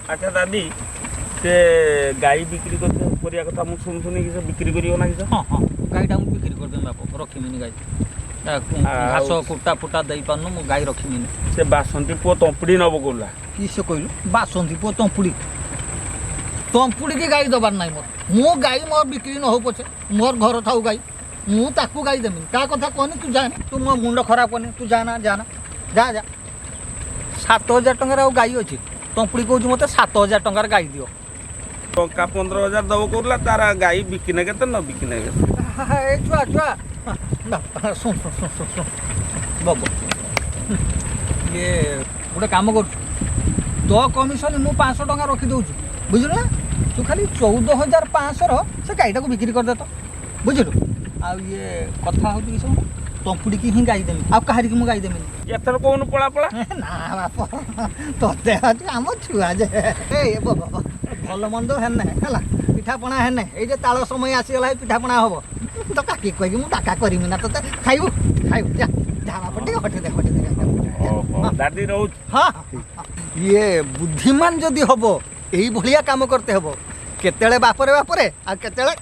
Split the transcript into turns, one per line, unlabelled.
ଆଚ୍ଛା ଦାଦି, ସେ ଗାଈ ବିକ୍ରି କରିବା କଥା ମୁଁ ଶୁଣୁଥିଲି କି ସେ ବିକ୍ରି କରିବ ନା କିସ?
ହଁ, ଗାଈଟା ମୁଁ ବିକ୍ରି କରିଦେବି ବାପ, ରଖିମିନି ଗାଈ। ଘାସ କୁଟା ଫୁଟା ଦେଇପାରୁନୁ, ମୁଁ ଗାଈ ରଖିମିନି।
ସେ ବାସନ୍ତୀ ପୁଅ ତମ୍ପୁଡ଼ି ନବ କହୁଲା।
କି ସେ କହିଲୁ? ବାସନ୍ତୀ ପୁଅ ତମ୍ପୁଡ଼ି? ତମ୍ପୁଡ଼ିକି ଗାଈ ଦେବାର ନାହିଁ ମୋର। ମୁଁ ଗାଈ ମୋର ବିକ୍ରି ନ ହଉ ପଛେ, ମୋର ଘର ଥାଉ ଗାଈ, ମୁଁ ତାକୁ ଗାଈ ଦେମିନି। ତା କଥା କହନି, ତୁ ଯାନା, ତୁ ମୋ ମୁଣ୍ଡ ଖରାପ କରନି, ତୁ ଯାନା, ଯାନା, ଯା ଯା। 7000 ଟଙ୍କାରେ ଆଉ ଗାଈ ଅଛି? ତମ୍ପୁଡ଼ି କହୁଛି ମୋତେ 7000 ଟଙ୍କାରେ ଗାଈ ଦିଅ।
ଟଙ୍କା 15,000 ଦବ କହୁଥିଲା। ତାର ଗାଈ ବିକିନେ କେତେ, ନ ବିକିନେ କେତେ?
ଏ ଛୁଆ ଛୁଆ, ଶୁଣ ଶୁଣ ଶୁଣ ଶୁଣ ଶୁଣ ବବ, ଇଏ ଗୋଟେ କାମ କରୁଛୁ, ତୋ କମିଶନ ମୁଁ 500 ଟଙ୍କା ରଖିଦେଉଛି, ବୁଝିଲୁ ନା? ତୁ ଖାଲି 14,500ର ସେ ଗାଈଟାକୁ ବିକ୍ରି କରିଦେ ତ, ବୁଝିଲୁ? ଆଉ ଇଏ କଥା ହେଉଛି କି, ଶୁଣ, ତମ୍ପୁଡ଼ିକି ହିଁ ଗାଈ ଦେମି, ଆଉ କାହାରିକି ମୁଁ ଗାଈ ଦେମିନି।
ଏଥର କହୁନୁ, ପଳା ପଳା।
ନା ବାପ, ତତେ ଅଛି ଆମ ଛୁଆ ଯେ। ଏ ଭଲ ମନ୍ଦ ହେନେ ହେଲା, ପିଠାପଣା ହେନେ, ଏଇ ଯେ ତାଳ ସମୟ ଆସିଗଲା, ଏଇ ପିଠାପଣା ହବ ତ। କାକି କହିକି ମୁଁ ଡାକା କରିମି ନା ତତେ? ଖାଇବୁ ଖାଇବୁ, ଯା ଯା ବାପ, ଟିକେ ହଟେଇ ଦେ, ହଟେଇ ଦେ।
ଦାଦି, ରହୁଛି।
ହଁ, ଇଏ ବୁଦ୍ଧିମାନ ଯଦି ହବ, ଏଇଭଳିଆ କାମ କରତେ ହବ। କେତେବେଳେ ବାପରେ ବାପରେ ଆଉ କେତେବେଳେ